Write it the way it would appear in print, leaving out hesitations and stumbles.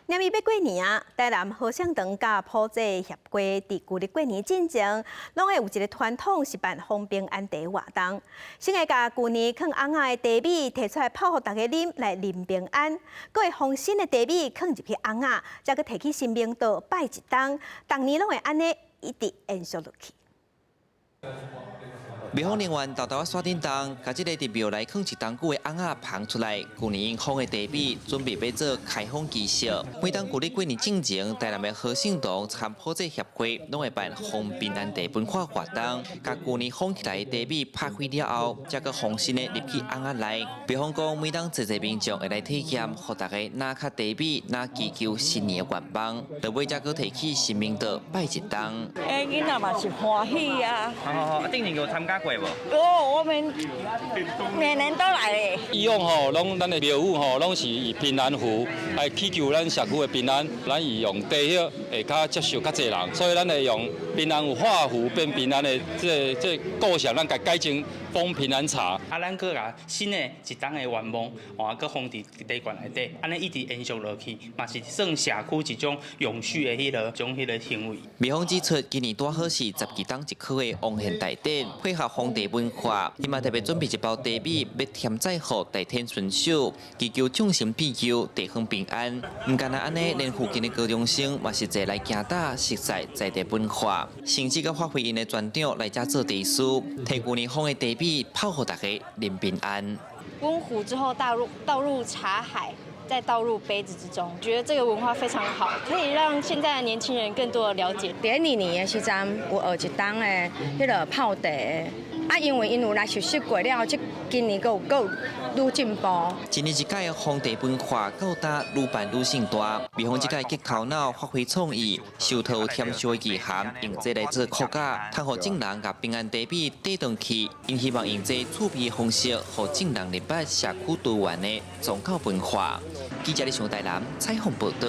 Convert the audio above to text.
𪜶欲過年啊，台南和盛堂佮普濟協會佇舊曆過年進前，攏會有一个傳統是辦封平安茶活動。先會共舊年囥甕仔的茶米提出來泡予大家啉來啉平安，閣會封新的茶米囥入去甕仔，才閣提去神明桌拜一冬，逐年攏會按呢一直延續落去。廟方人員沓沓仔山頂東，共這个佇廟內囥一冬久的甕仔捧出來。舊年封的茶米準備欲做開封儀式。每當舊曆過年進前，台南的和盛堂參普濟協會攏會辦封平安茶文化活動，共舊年封起來的茶米拍開了後，才閣封新的入去甕仔內。廟方講，每當濟濟民眾會來體驗，予大家若較茶米，若祈求新年的願望，落尾才閣提去神明桌拜一冬。欸，囡仔嘛是歡喜啊！好好好，頂年有參加過無？哦，我們每年都來咧。以往吼，攏咱的廟宇吼，攏是以平安符來祈求咱社區的平安。咱會用茶葉會較接受較濟人，所以咱會用平安符畫符變平安的這個構想，咱共改成封平安茶。啊，咱閣共新的一冬的願望，哦，閣封佇茶罐內底，按呢一直延續落去，嘛是算社區一種永續的彼個行為。廟方指出，今年拄好是十二冬一科的王獻大典，配合封茶文化，伊嘛特別準備一包茶米，欲添載予大天巡守，祈求眾神庇佑，地方平安。毋干焦按呢，連附近的高中生嘛是濟來行搭，熟悉在地文化，甚至閣發揮𪜶的專長來遮做茶師，提舊年封的茶米泡予大家啉平安。溫壺之後倒入茶海，再倒入杯子之中，覺得這個文化非常好，可以讓現在的年輕人更多的了解。佇二年的時陣有學一冬的彼个泡茶，啊，因為𪜶有來熟悉過了，這今年閣有閣愈進步。一年一屆的封茶文化到今愈辦愈盛大，廟方這屆激頭腦發揮創意，受託有添燒的意涵，用這來做骨架，通予眾人共平安茶米帶轉去，𪜶希望用這趣味的方式，予眾人認捌社區多元的宗教文化。記者李上台南採訪報道。